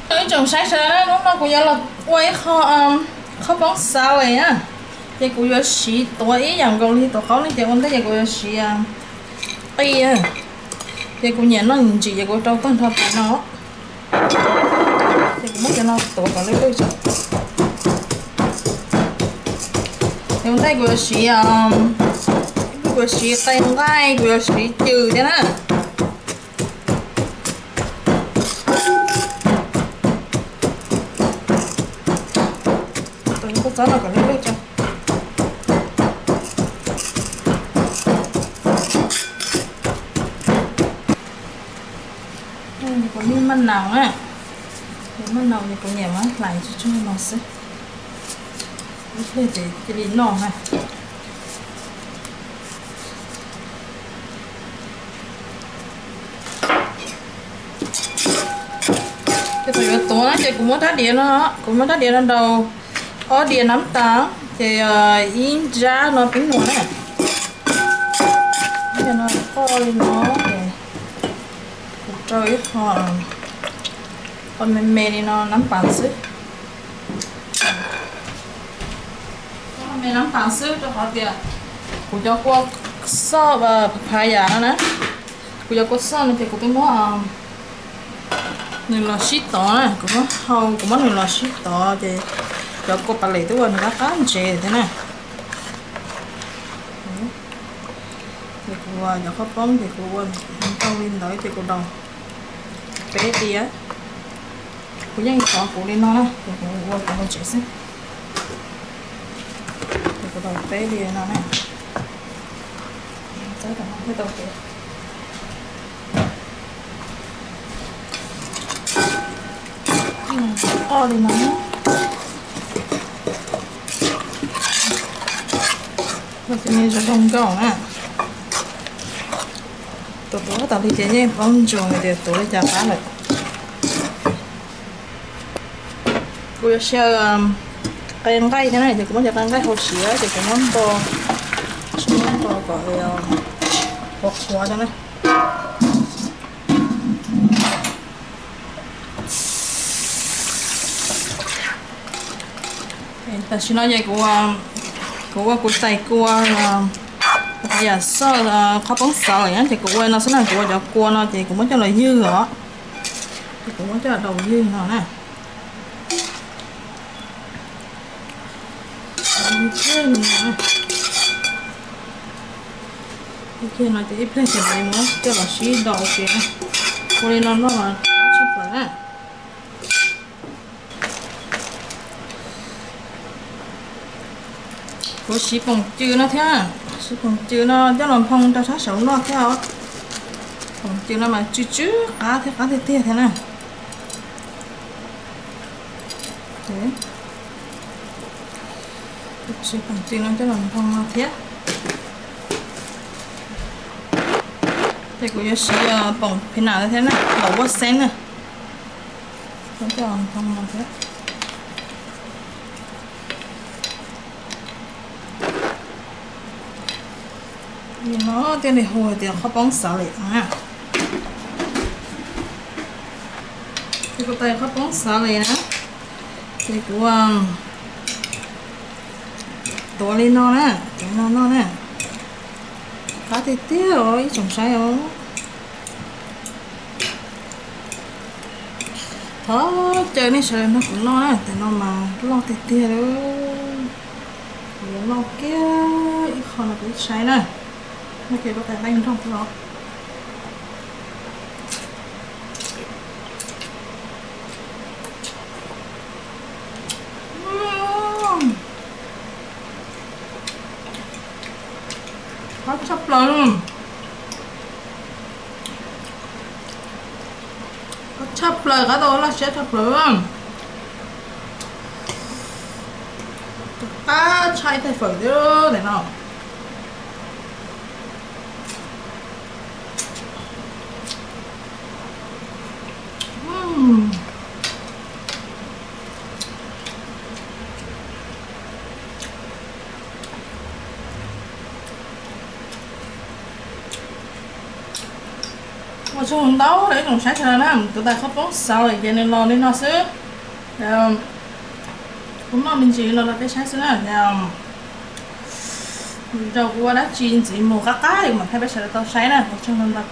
Ib tsoom saib sawv daws, hnub no kuv yuav los ua ib qho qhaub poob xav lawm na. Ces kuv yuav siv tuav ib yam nkaus li tuav qaub ne, ces ua ntej ces kuv yuav siv qij. Ces kuv nyiam noj ntsim ces kuv rau tag nrho tas no. Ces kuv muab cov no tuav kom lwj lwj tso. Ces ua ntej kuv yuav siv, kuv yuav siv qe nqaij, kuv yuav siv cws thiab na. Tus kua txob no kom lwj lwj tso. Kuv nij maj naus na, maj naus ces kuv nyiam mas hlais tsuag tsuag no xwb, ib pliag ces cia li noj na. Ces thaum yuav tuav na ces kuv muab rab diav no, kuv muab rab diav no daus ob diav nab tas, ces ib nrab no pib muag na. Ces no qoj li no, ces kuv rau ib qho, qho me me li no nab pas xwb. Qho me nab pas xwb rau qhov tias kuv cov kua xoj papaya no na, kuv cov kua xoj no ces kuv twb muab nws los sib tov na, kuv muab hau, kuv muab nws los sib tov ces cov kua pas lem twb ua nws qab qab ntsev thiab na. Ces kuv cov qhaub poob ces kuv ua ntau li ntawd ces kuv daus peb diav. Kuv yeej tov kuv li no na, ces kuv ua kuv ntsev xwb. Ces kuv daus peb diav no na. Txawb tom no thiaj tau kev. Qoj li no. Ua tus me zoo zoo nkauj na. Tus tuav tas li ces yeej paub ntsoov hais tias tuav li cas qab lawm. Kuv yuav xyaw qe nqaij thiab na, ces kuv muab cov qe nqaij hau siav ces kuv muab nto, muab nto kom qhuav qhuav rau na. Tam sim no ces kuv, kuv ua kuv tais kua, kuv yam xoj qhaub poob xav lawm na, ces kuv ua no xwb na, kuv ua cov kua no ces kuv muab coj los ywg os. Ces kuv muab coj los daus ywg no na. Ib pliag no ces ib pliag ces mam li muab coj los sib daus ua ke na. Ua li no noj mas qab tshaj plaws na. Kuv siv poom cw no thiab, siv poom cw no coj los nphoo rau sab saud noj thiab os. Poom cw no mas tsw tsw qab thiab qab tiag tiag thiab na. Siv poom cw no coj los nphoo no thiab. Ces kuv yuav siv poom phi nas thiab na, los ua xeeb na. Coj los nphoo no thiab. Li no thiaj li hu hais tias qhaub poob xav lem na. Ces kuv tais qhaub poob xav lem na, ces kuv tuav li no na, tuav li no noj na. Qab tiag tiag os ib tsoom saib os. Thov caw nej sawv daws nrog kuv noj na, tais no mas loj tiag tiag li. Kuv yuav noj kiag ib qho no kuv saib na. Noj kiag kuv tais nqaij nrog thiab os. Qab tshaj plaws, qab tshaj plaws, qab tau laj siab tshaj plaws. Qab tshaj ib tais fawm thiab tais no. Ua tsaug ntau rau ib tsoom saib sawv daws na, kuv tais qhob poob xaus ces nws los li no xwb. Kuv noj me ntsis los rau peb saib xwb na. Rau kuv ua dab tsi ntxiv mus qab qab mam thaij peb sawv daws tau saib na, ua tsaug ntau.